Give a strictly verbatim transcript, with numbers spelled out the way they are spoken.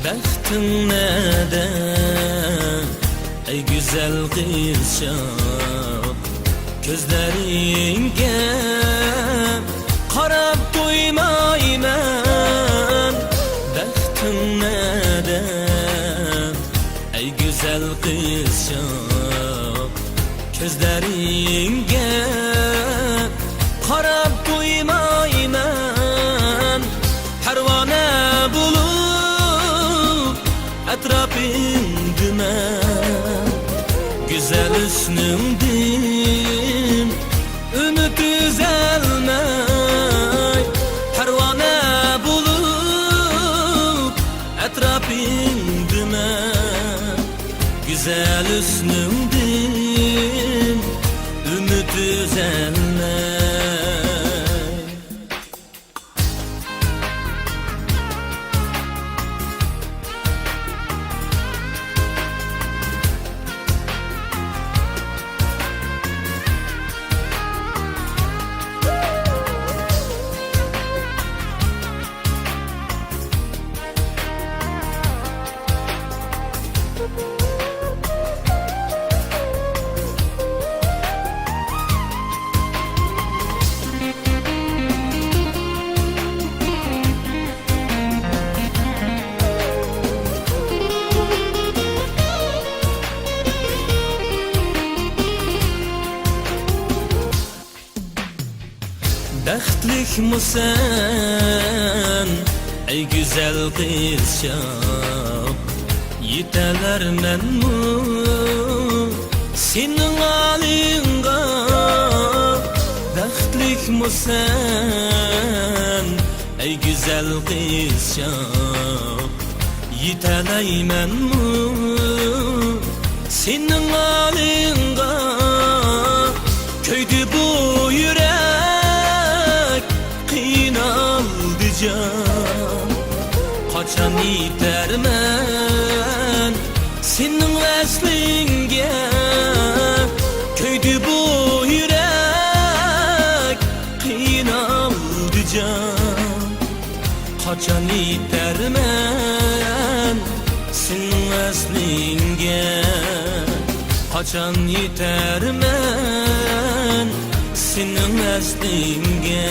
بەختىڭ نەدە، ئەي گۈزەل قىزچاق؟ كۆزلىرىڭگە قاراپ تويمايمەن. بەختىڭ نەدە، ئەي گۈزەل قىزچاق؟ كۆزلىرىڭگە قاراپ تويمايمەن. پەرۋانە بولۇپ ئەتراپىڭدىمەن، گۈزەل ھۆسنۈڭدىن ئۈمىد ئۈزەلمەي. پەرۋانە بولۇپ ئەتراپىڭدىمەن، گۈزەل ھۆسنۈڭدىن ئۈمىد ئۈزەلمەي. بەختلىكمۇ سەن، ئەي گۈزەل قىزچاق؟ يېتەلەرمەنمۇ سېنىڭ ھالىڭغا؟ بەختلىكمۇ سەن، ئەي گۈزەل قىزچاق؟ يېتەلەيمەنمۇ سېنىڭ ھالىڭغا؟ كۆيدى بۇ يۈرەك، قىينالدى جان. قاچان يېتەرمەن سېنىڭ ۋەسلىڭگە؟ كۆيدى بۇ يۈرەك، قىينالدى جان. قاچان يېتەرمەن سېنىڭ ۋەسلىڭگە؟ قاچان يېتەرمەن سېنىڭ ۋەسلىڭگە؟